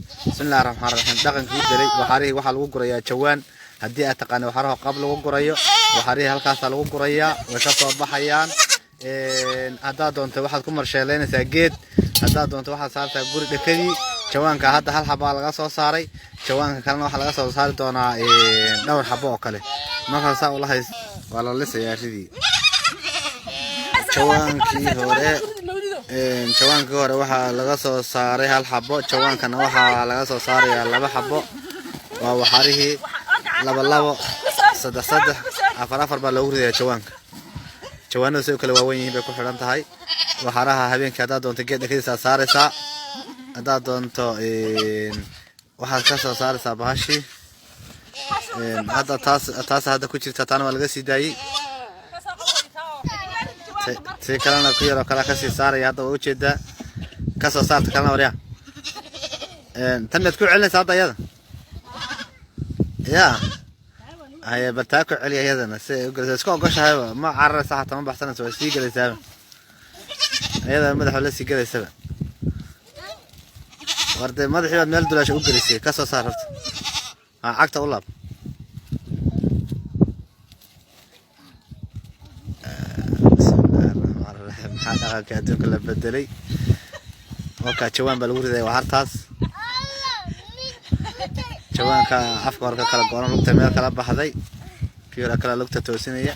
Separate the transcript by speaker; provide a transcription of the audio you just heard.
Speaker 1: Bismillahi raxmaan raxiim. Dhaqankii bedelay. Waxaarihii waxaa lagu gurayaa jawaan. Haddii aad taqaano waxaaraha qab lagu gurayo, waxaarihii halkaasaa lagu gurayaa, way ka soo baxayaan. Haddaad doonto waxaad ku marsheelaynaysaa geed, haddaad doonto waxaad saartaa guri dhekadii. Jawaanka hadda hal xabaa laga soo saaray, jawaanka kalena waxaa laga soo saari doonaa dhowr xabo oo kale. Markaa saa ula hays, waa la lisayaa ridii. Jawaankii hore, jawaankii hore waxaa laga soo saaray hal xabo, jawaankana waxaa laga soo saarayaa laba xabo. Waa waxarihii laba labo, saddex saddex, afar afar baa loogu ridayaa jawaanka. Jawaanada say u kala waawen yihiin bay ku xidhan tahay. Waxaraha habeenkii haddaad doonto geed dhekadiisa aad saaraysaa, haddaad doonto waxaad ka soo saaraysaa bahashii. Hadda taas hadda ku jirta, taana waa laga sii daayey. Tii kalena ku yaroo kale kasii saaraya hadda, waa ujeedaa. Kasoo saarta kalena. Waryaa, tan miyaad ku celinaysaa hadda iyada? Ya haye, bal taa ku celiya iyadana si ay u gelaysa. Iska ogoshahayba, ma cararaysa xataa, ma baxsanaysa, waa sii gelaysaaba iyada, madaxa la sii gelaysaba. War dee madaxii baad meel dulaasha u gelisay. Kasoo saar horta, ha cagta u laab. Bismillahi raxmaan raxiim. Maxaa dhaqanka adduunka la bedelay? Wakaa, jawaan baa lagu ridaya waxartaas. Jawaanka afka hore ka kala go-an, lugta meel kala baxday, kii hore kala lugta toosinaya.